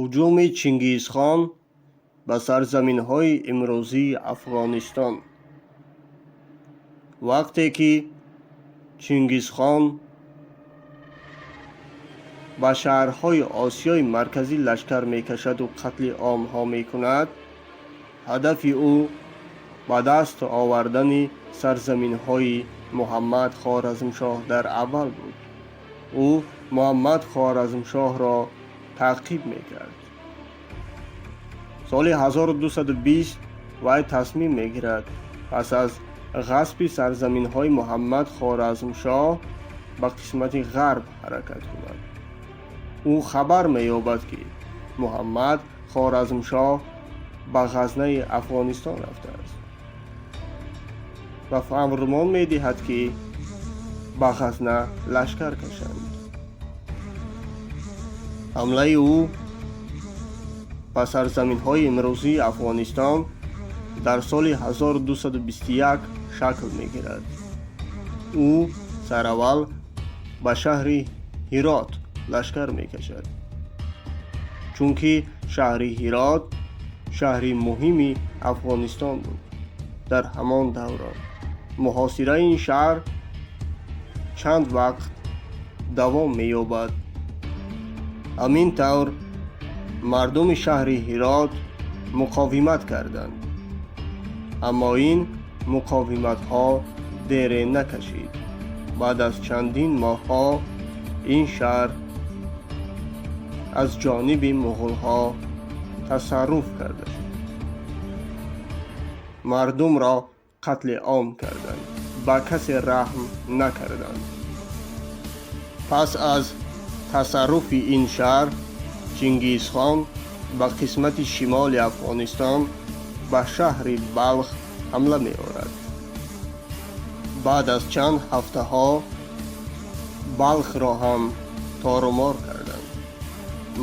Ҳуҷуми Чингизхон ба сарзаминҳои имрӯзии Афғонистон. Вақте ки Чингизхон ба шаҳрҳои Осиёи Марказӣ лашкар мекашаду қатли омҳо мекунад, ҳадафи ӯ ба даст овардани сарзаминҳои Муҳаммад Хоразмшоҳ дар аввал буд. Ӯ Муҳаммад Хоразмшоҳро таъқиб мекард. Соли 1220 вай тасмим мегирад, пас аз ғасби сарзаминҳои Муҳаммад Хоразмшоҳ ба қисмати ғарб ҳаракат кунад. Ӯ хабар меёбад, ки Муҳаммад Хоразмшоҳ ба Ғазнаи Афғонистон рафтааст ва фармон медиҳад, ки ба Ғазна лашкар кашанд. Ҳамлаи ӯ ба сарзаминҳои имрӯзии Афғонистон дар соли 1221 шакл мегирад. Ӯ сараввал ба шаҳри Ҳирот лашкар мекашад, чунки шаҳри Ҳирот шаҳри муҳими Афғонистон буд дар ҳамон даврон. Муҳосираи ин шаҳр чанд вақт давом меёбад. Ҳамин тавр, мардуми шаҳри Ҳирот муқовимат карданд, аммо ин муқовиматҳо дере накашид. Баъд аз чандин моҳҳо ин шаҳр аз ҷониби муғулҳо тасарруф карда шуд. Мардумро қатли ом карданд, ба касе раҳм накарданд. Пас аз тасарруфи ин шаҳр Чингизхон ба қисмати шимоли Афғонистон, ба шаҳри Балх ҳамла меорад. Баъд аз чанд ҳафтаҳо Балхро ҳам торумор карданд,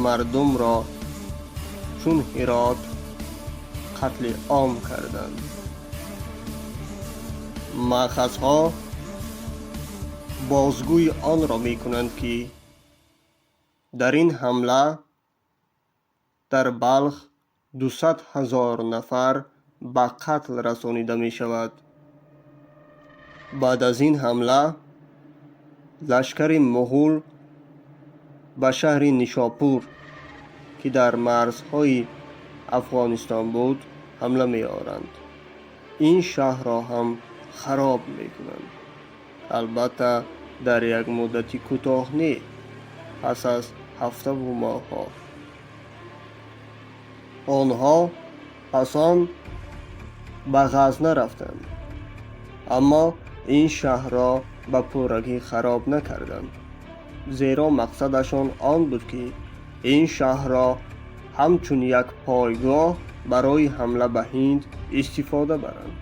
мардумро чун Ҳирот қатли ом карданд. Маъхазҳо бозгӯи онро мекунанд, ки дар ин ҳамла дар Балх 200 000 нафар ба қатл расонида мешавад. Баъд аз ин ҳамла лашкари муғул ба шаҳри Нишопур, ки дар марзҳои Афғонистон буд, ҳамла меоранд. Ин шаҳрро ҳам хароб мекунанд. Албатта, дар як муддати кӯтоҳ не, пас аз ҳафтаву моҳҳо. Онҳо пас он ба Ғазна рафтанд, аммо ин шаҳрро ба пуррагӣ хароб накарданд, зеро мақсадашон он буд, ки ин шаҳрро ҳамчун як пойгоҳ барои ҳамла ба Ҳинд истифода баранд.